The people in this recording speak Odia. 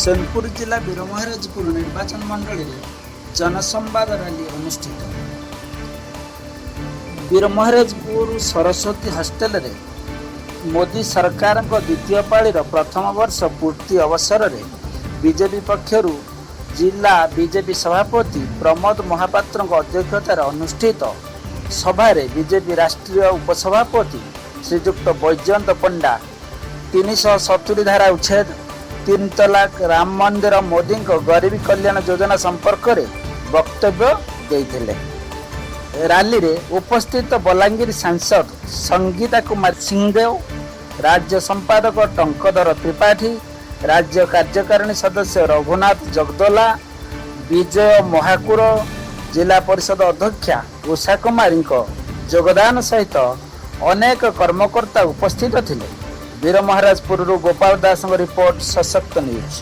ସୋନପୁର ଜିଲ୍ଲା ବୀରମହାରାଜପୁର ନିର୍ବାଚନ ମଣ୍ଡଳୀରେ ଜନସମ୍ବାଦ ରାଲି ଅନୁଷ୍ଠିତ। ବୀରମହାରାଜପୁର ସରସ୍ୱତୀ ହଷ୍ଟେଲରେ ମୋଦି ସରକାରଙ୍କ ଦ୍ୱିତୀୟ ପାଳିର ପ୍ରଥମ ବର୍ଷ ପୂର୍ତ୍ତି ଅବସରରେ ବିଜେପି ପକ୍ଷରୁ ଜିଲ୍ଲା ବିଜେପି ସଭାପତି ପ୍ରମୋଦ ମହାପାତ୍ରଙ୍କ ଅଧ୍ୟକ୍ଷତାରେ ଅନୁଷ୍ଠିତ ସଭାରେ ବିଜେପି ରାଷ୍ଟ୍ରୀୟ ଉପସଭାପତି ଶ୍ରୀଯୁକ୍ତ ବୈଜୟନ୍ତ ପଣ୍ଡା 370 ଧାରା ଉଚ୍ଛେଦ, ତିନି ତଲାକ, ରାମ ମନ୍ଦିର, ମୋଦିଙ୍କ ଗରିବୀ କଲ୍ୟାଣ ଯୋଜନା ସମ୍ପର୍କରେ ବକ୍ତବ୍ୟ ଦେଇଥିଲେ। ରାଲିରେ ଉପସ୍ଥିତ ବଲାଙ୍ଗୀର ସାଂସଦ ସଙ୍ଗୀତା କୁମାର ସିଂଦେଓ, ରାଜ୍ୟ ସମ୍ପାଦକ ଟଙ୍କଧର ତ୍ରିପାଠୀ, ରାଜ୍ୟ କାର୍ଯ୍ୟକାରିଣୀ ସଦସ୍ୟ ରଘୁନାଥ ଜଗଦୋଲା, ବିଜୟ ମହାକୁର, ଜିଲ୍ଲା ପରିଷଦ ଅଧ୍ୟକ୍ଷା ଉଷା କୁମାରୀଙ୍କ ଯୋଗଦାନ ସହିତ ଅନେକ କର୍ମକର୍ତ୍ତା ଉପସ୍ଥିତ ଥିଲେ। ବୀରମହାରାଜପୁରରୁ ଗୋପାଳ ଦାସଙ୍କ ରିପୋର୍ଟ, ସଶକ୍ତ ନ୍ୟୁଜ୍।